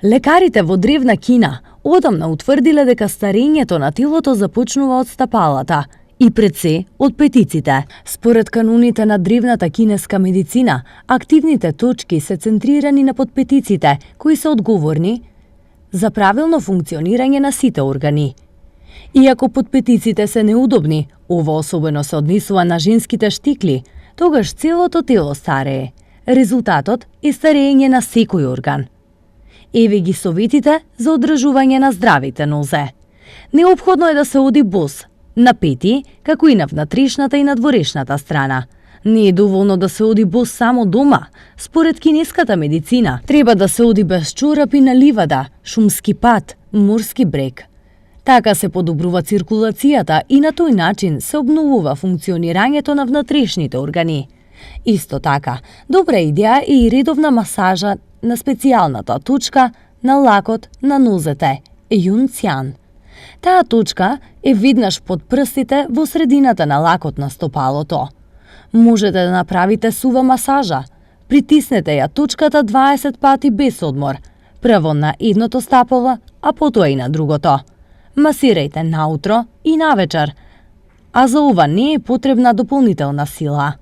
Лекарите во древна Кина одамна утврдиле дека старењето на телото започнува од стапалата и пред се од петиците. Според кануните на древната кинеска медицина, активните точки се центрирани на подпетиците, кои се одговорни за правилно функционирање на сите органи. Иако подпетиците се неудобни, ова особено се однесува на женските штикли, тогаш целото тело старее. Резултатот е старење на секој орган. Еве ги советите за одржување на здравите нозе. Неопходно е да се оди бос, на пети, како и на внатрешната и надворешната страна. Не е доволно да се оди бос само дома. Според кинеската медицина, треба да се оди без чорапи на ливада, шумски пат, морски брег. Така се подобрува циркулацијата и на тој начин се обновува функционирањето на внатрешните органи. Исто така, добра идеја е и редовна масажа на специјалната точка на лакот на нозете, Юн Цјан. Таа точка е веднаш под прстите во средината на лакот на стопалото. Можете да направите сува масажа. Притиснете ја точката 20 пати без одмор, прво на едното стапало, а потоа и на другото. Масирајте наутро и навечер, а за ова не е потребна дополнителна сила.